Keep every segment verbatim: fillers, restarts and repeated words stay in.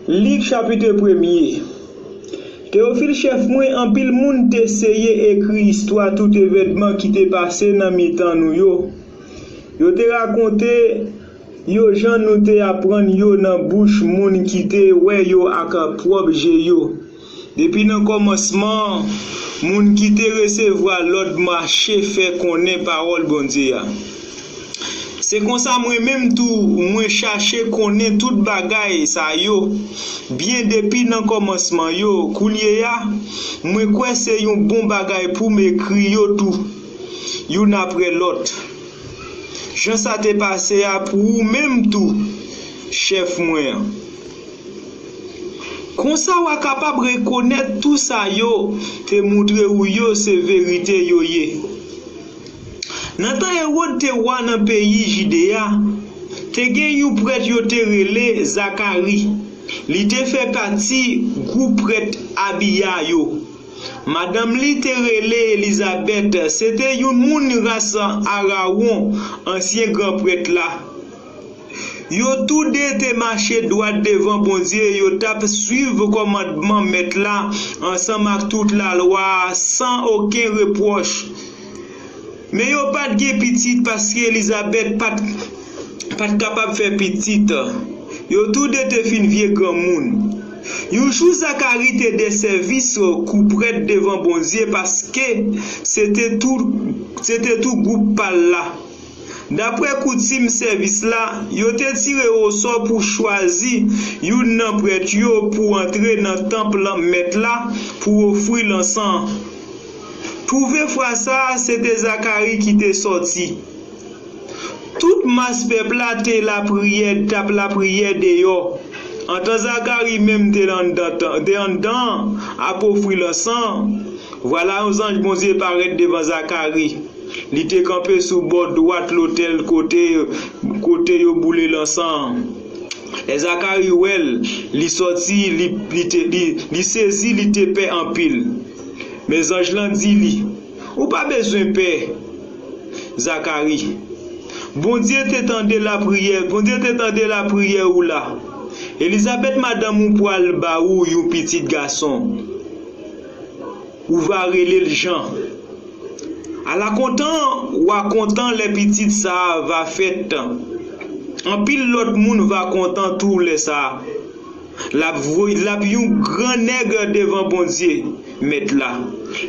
Lik chapit premye. Teyofil chèf mwen, anpil moun te seye ekri istwa tout evènman ki te pase nan mitan nou yo. Yo te rakonte yo jan nou te aprann yo nan bouch moun ki te wè yo ak pwòp je yo. Depi nan kòmansman, moun ki te resevwa lòd mache fè konnen pawòl Bondye a. Se konsa mwen menm tou, mwen chache konnen tout bagay sa yo byen depi nan kòmansman yo. Koulye a, mwen kwè se yon bon bagay pou m ekri yo tou, youn apre lòt, jan sa te pase a pou ou menm tou, chèf mwen an. Konsa w a kapab rekonèt tou sa yo te montre ou yo se verite yo ye. Nan tan Ewòd te wa nan peyi Jide a, te gen yon prèt yo te rele Zakari. Li te fè pati gwoup prèt Abiya yo. Madanm li te rele Elizabèt, se te yon moun ras Arawon, ansyen gran prèt la. Yo tou de te mache dwat devan Bondye, yo t ap suiv kòmandman Mèt la ansanm ak tout lalwa a san okenn repwòch. Men yo pa t gen pitit paske Elizabèt pa t pa t kapab fè pitit. Yo tou de te fin vye granmoun. Yon jou Zakari te de sèvis kou prèt devan Bondye paske se te tou se te tou gwoup pa l la. Dapre koutim sèvis la, yo te tire osò pou chwazi youn nan prèt yo pou antre nan tanp Mèt la pou ofri lansan. Twouve fwa sa a, se te Zakari ki te sòti. Tout mas pèp la te lapriyè, t ap lapriyè deyò. Antan Zakari menm te anndan, te anndan ap ofri lansan, vwala yon zanj Bondye parèt devan Zakari. Li te kanpe sou bò dwat lotèl kote kote yo boule lansan an. Lè Zakari wè l, li sòti, li, li, te, li, li sezi, li te pè anpil. Men zanj lan di li, ou pa bezwen pè, Zakari. Bondye te tande lapriyè, Bondye te tande lapriyè ou la. Elizabèt madanm ou pral ba ou yon pitit gason. Ou va rele l Jan. Ala kontan w a kontan lè pitit sa a va fèt. Anpil lòt moun va kontan tou lè sa a. L ap voy, l ap yon gran nèg devan Bondye, Mèt la.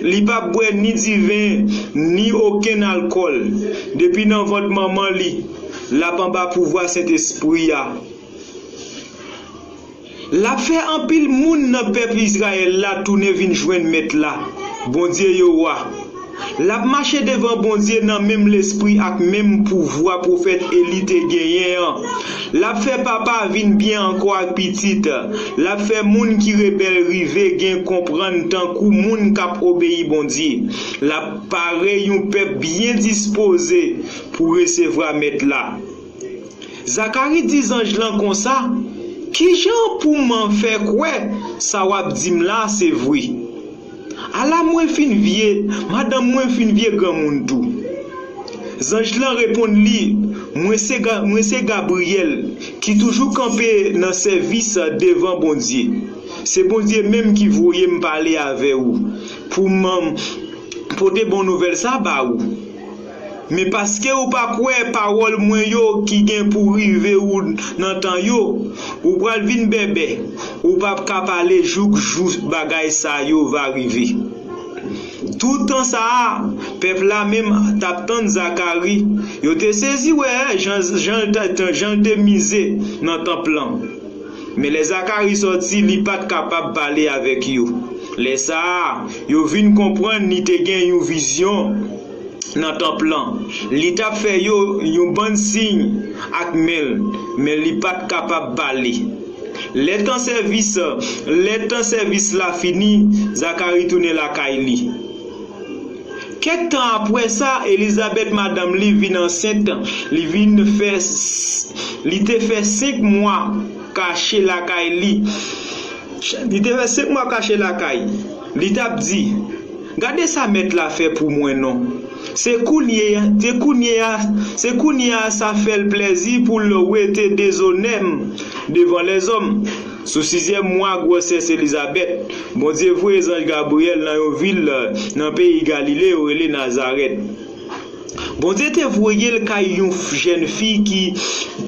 Li p ap bwè ni diven, ni okenn alkòl. Depi nan vant manman li, l ap anba pouvwa Sentespri a. L ap fè anpil moun nan pèp Izrayèl la tounen vin jwenn Mèt la, Bondye yo a. L ap mache devan Bondye nan menm lespri ak menm pouvwa pwofèt Eli te genyen an. L ap fè papa vin byen ankò ak pitit. L ap fè moun ki rebèl rive gen konprann tankou moun k ap obeyi Bondye. L ap pare yon pèp byen dispoze pou resevwa Mèt la. Zakari di zanj lan konsa, kijan pou m fè kwè sa w ap di m la se vre? Ala mwen fin vye, madanm mwen fin vye granmoun tou. Zanj lan reponn li, mwen se, mwen se Gabriyèl ki toujou kanpe nan sèvis devan Bondye. Se Bondye menm ki voye m pale avè ou pou m pote bon nouvèl sa ba ou. Men paske ou pa kwè pawòl mwen yo ki gen pou rive ou nan tan yo, ou pral vin bèbè, ou p ap ka pale jouk jou bagay sa yo va rive. Tout tan sa a, pèp la menm t ap tann Zakari. Yo te sezi wè jan, jan l te, jan l te mize nan tanp lan. Men lè Zakari sòti, li pa t kapab pale avèk yo. Lè sa a, yo vin konprann li te gen yon vizyon nan tanp lan. Li t ap fè yo yon bann siy ak men l, men li pa t kapab pale. Lè tan sèvis, lè tan sèvis la fini, Zakari tounen lakay li. Kèk tan apre sa, Elizabèt, madanm li, vin ansent. Li vin fè, li te fè senk mwa kache lakay li. Li te fè senk mwa kache lakay. Li t ap di, gade sa Mèt la fè pou mwen non. Se kounye, se kounye a, se kounye a sa fè l plèzi pou l wete dezonè m devan lèzòm. Sou sizyèm mwa gwosès Elizabèt, Bondye voye zanj Gabriyèl nan yon vil nan peyi Galile yo rele Nazarèt. Bondye te voye l kay yon jèn fi ki,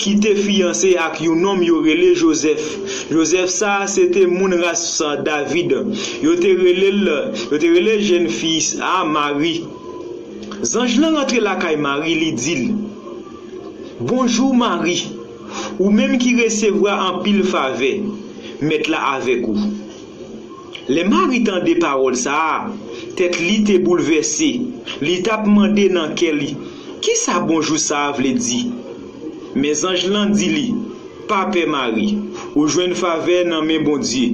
ki te fiyanse ak yon nonm yo rele Jozèf. Jozèf sa a se te moun ras David. Yo te rele l, yo te rele jèn fi a Mari. Zanj lan rantre lakay Mari, li di l, "Bonjou, Mari, ou menm ki resevwa anpil favè, Mèt la avèk ou." Lè Mari tande pawòl sa a, tèt li te boulvèse, li t ap mande nan kè li, "Kisa bonjou sa a vle di?" Men zanj lan di li, "Pa pè, Mari, ou jwenn favè nan men Bondye.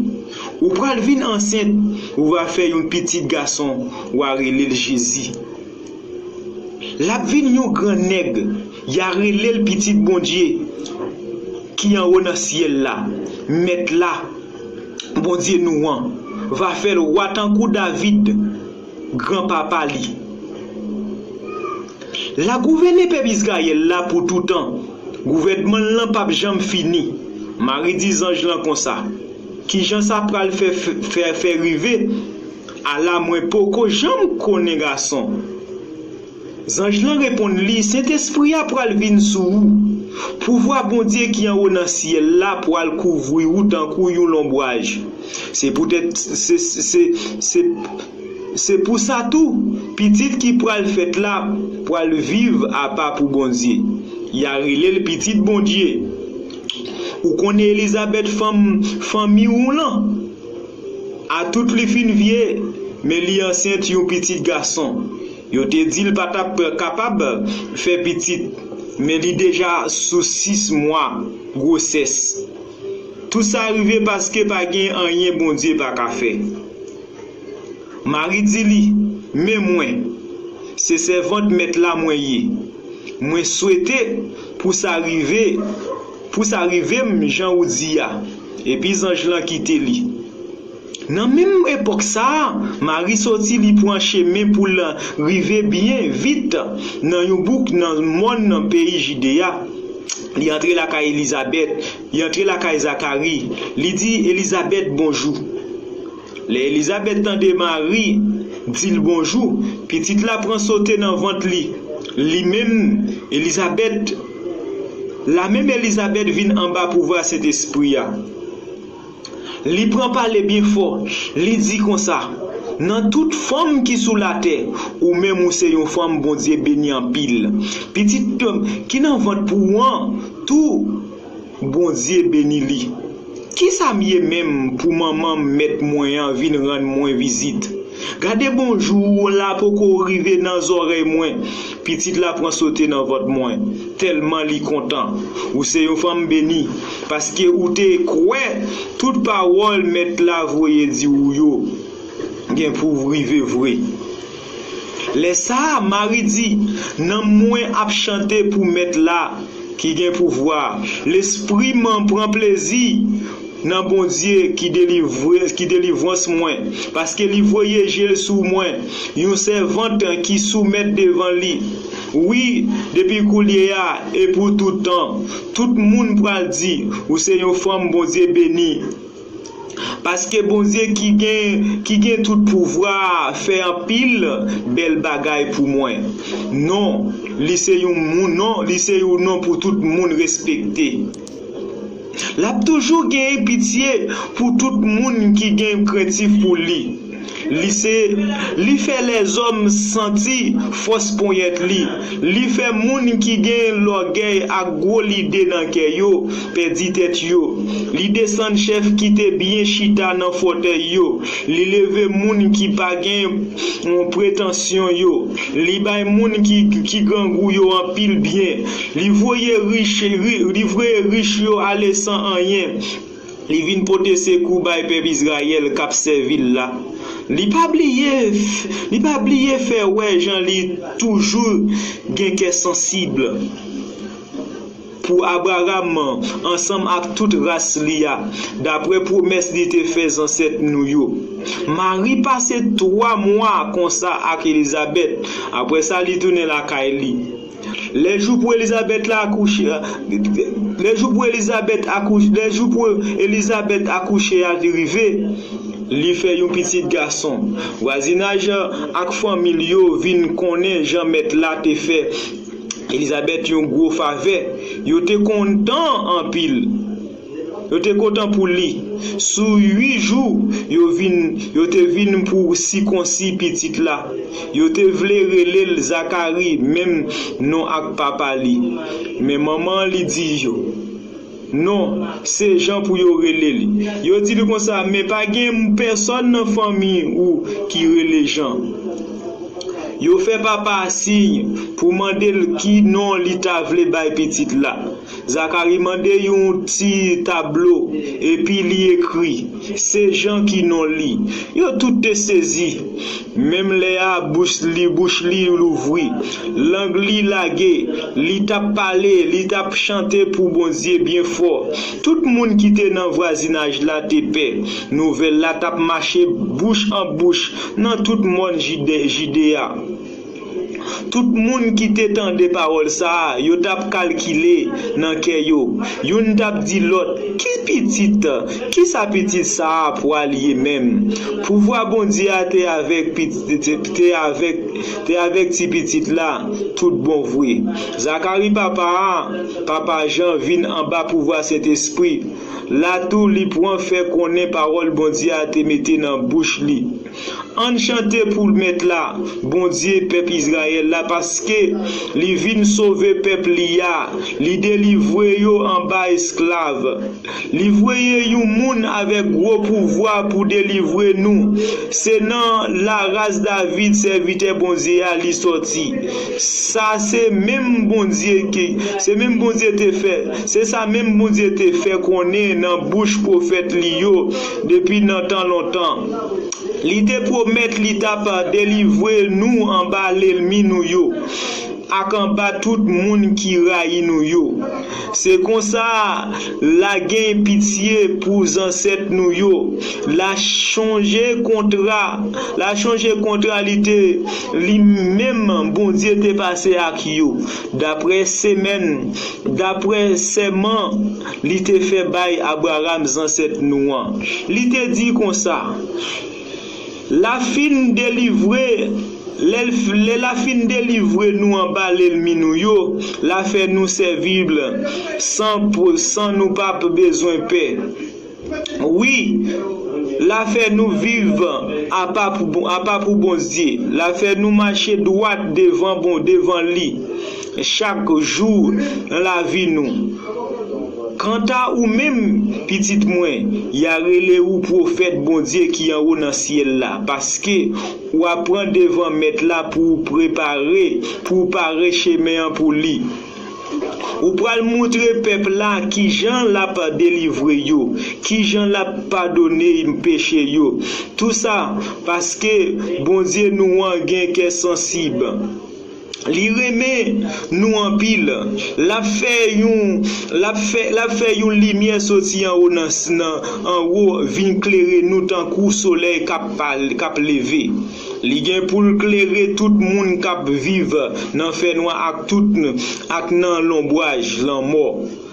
Ou pral vin ansent, ou va fè yon pitit gason, w a rele l Jezi. L ap vin yon gran nèg, y a rele l Pitit Bondye ki anwo nan syèl la. Mèt la, Bondye nou an, va fè l wa tankou David, granpapa li. L a gouvène pèp Izrayèl la pou toutan. Gouvènman l lan p ap janm fini." Mari di zanj lan konsa, "Kijan sa pral fè, fè, fè rive? Ala mwen poko janm konnen gason." Zanj lan reponn li, "Sentespri a pral vin sou ou. Pouvwa Bondye ki anwo nan syèl la pral kouvri ou tankou yon lonbraj. Se poutèt, se, se, se, se, se pou sa tou, pitit ki pral fèt la pral viv apa pou Bondye. Y a rele l Pitit Bondye. Ou konnen Elizabèt, fanm, fanmi w lan? Atout li fin vye, men li ansent yon pitit gason. Yo te di l pa t ap kapab fè pitit, men li deja sou sis mwa gwosès. Tout sa rive paske pa gen anyen Bondye pa ka fè." Mari di li, "Men mwen, se sèvant Mèt la mwen ye. Mwen swete pou sa rive, pou sa rive m jan ou di a." Epi zanj lan kite li. Nan menm epòk sa a, Mari soti, li pran chemen pou l rive byen vit nan yon bouk nan mòn nan peyi Jide a. Li antre lakay Elizabèt, li antre lakay Zakari, li di Elizabèt bonjou. Lè Elizabèt tande Mari di l bonjou, pitit la pran sote nan vant li. Li menm, Elizabèt, la menm Elizabèt vin anba pouvwa Sentespri a. Li pran pale byen fò, li di konsa, "Nan tout fanm ki sou latè, ou menm ou se yon fanm Bondye beni anpil. Pitit ki nan vant pou ou an tou, Bondye beni li. Kisa m ye menm pou manman Mèt mwen an vin rann mwen vizit? Gade bonjou w la poko rive nan zòrèy mwen." Pitit la pran sote nan vant mwen, tèlman li kontan. Ou se yon fanm beni, paske ou te kwè tout pawòl Mèt la voye di ou yo gen pou rive vre. Lè sa a, Mari di, "Nanm mwen ap chante pou Mèt la ki gen pouvwa. Lespri m pran plezi nan Bondye ki delivre, ki delivrans mwen, paske li voye je l sou mwen, yon sèvant ki soumèt devan li. Wi, depi koulye a e pou tout tan, tout moun pral di, ou se yon fanm Bondye beni." Paske Bondye ki gen, ki gen tout pouvwa a fè anpil bèl bagay pou mwen. Non, li se yon moun, non, li se yon non pou tout moun respekte. L ap toujou gen pitye pou tout moun ki gen krentif pou li. Li se, li fè lèzòm santi fòs ponyèt li. Li fè moun ki gen lògèy ak gwo lide nan kè yo pèdi tèt yo. Li desann chèf ki te byen chita nan fòtèy yo. Li leve moun ki pa gen, mm, pretansyon yo. Li bay moun ki, ki grangou yo anpil byen. Li voye rich, ri-, li voye rich yo ale san anyen. Li vin pote sekou bay pèp Izrayèl k ap sèvi l la. Li pa bliye, li pa bliye fè wè jan li toujou gen kè sansib pou Abraram ansanm ak tout ras li a, dapre pwomès li te fè zansèt nou yo. Mari pase twa mwa konsa ak Elizabèt, apre sa li tounen lakay li. Lè jou pou Elizabèt la akouche, Lè jou pou Elizabèt akouche, lè jou pou Elizabèt akouche a rive, li fè yon pitit gason. Vwazinaj ak fanmi l yo vin konnen jan Mèt la te fè Elizabèt yon gwo favè. Yo te kontan anpil. Yo te kontan pou li. Sou uit jou, yo vin, yo te vin pou sikonsi pitit la. Yo te vle rele l Zakari, menm non ak papa li. Men manman li di yo, "Non, se Jan pou yo rele li." Yo di li konsa, "Men pa gen pèsòn nan fanmi ou ki rele Jan." Yo fè papa a siy pou mande l ki non li ta vle bay pitit la. Zakari mande yon ti tablo, epi li ekri, "Se Jan ki non li." Yo tout te sezi. Menm lè a, bouch li, bouch li louvri, lang li lage, li t ap pale, li t ap chante pou Bondye byen fò. Tout moun ki te nan vwazinaj la te pè. Nouvèl la t ap mache bouch an bouch nan tout mòn Jide-, Jide a. Tout moun ki te tande pawòl sa a, yo t ap kalkile nan kè yo. Youn t ap di lòt, "Ki pitit, ki sa pitit sa a pral ye menm?" Pouvwa Bondye a te avèk pit-, te, te avèk, te avèk ti pitit la, tout bon vre. Zakari papa a, papa Jan vin anba pouvwa Sentespri. La tou li pran fè konnen pawòl Bondye a te mete nan bouch li. Ann chante pou Mèt la, Bondye pèp Izrayèl la, paske li vin sove pèp li a, li delivre yo anba esklav. Li voye yon moun avèk gwo pouvwa pou delivre nou. Se nan laras David, sèvitè Bondye a, li sòti. Sa se menm Bondye ki, se menm Bondye te fè, se sa menm Bondye te fè konnen nan bouch pwofèt li yo depi nan tan lontan. Li te pwomèt li t ap delivre nou anba lènmi nou yo, ak anba tout moun ki rayi nou yo. Se konsa, l a gen pitye pou zansèt nou yo. L a chonje kontra, l a chonje kontra li te, li menm Bondye te pase ak yo. Daprè semèn, daprè sèman li te fè bay Abraram zansèt nou an. Li te di konsa, l a fin delivre, lè l, lè l a fin delivre nou anba lènmi nou yo, l a fè nou sèvib san, san nou p ap bezwen pè. Wi, l a fè nou viv apa pou, apa pou Bondye. L a fè nou mache dwat devan, bon, devan li chak jou nan lavi nou. Kanta ou menm, pitit mwen, y a rele ou pwofèt Bondye ki anwo nan syèl la, paske w a pran devan Mèt la pou w prepare, pou w pare chemen an pou li. Ou pral montre pèp la kijan l ap delivre yo, kijan l ap padone peche yo. Tou sa paske Bondye nou an gen kè sansib. Li renmen nou anpil. L ap fè yon, l ap fè, l ap fè yon limyè soti anwo nan, nan, anwo vin klere nou tankou solèy k ap pal-, k ap leve. Li gen pou l klere tout moun k ap viv nan fènwa ak tout, ak nan lonbraj lanmò.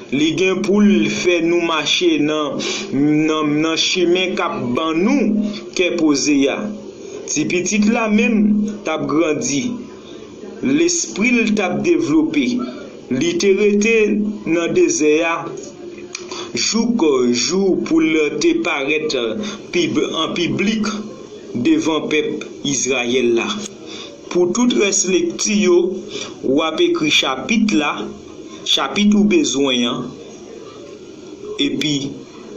Li gen pou l fè nou mache nan, nan, nan chimen k ap ban nou kè poze a. Ti pitit la menm t ap grandi. Lespri l t ap devlope. Li te rete nan dezè a jouk jou pou l te parèt pib-, an piblik devan pèp Izrayèl la. Pou tout rès lekti yo, w ap ekri chapit la, chapit ou bezwen an, epi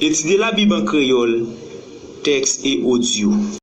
etidye Labib an kreyòl, tèks e odyo.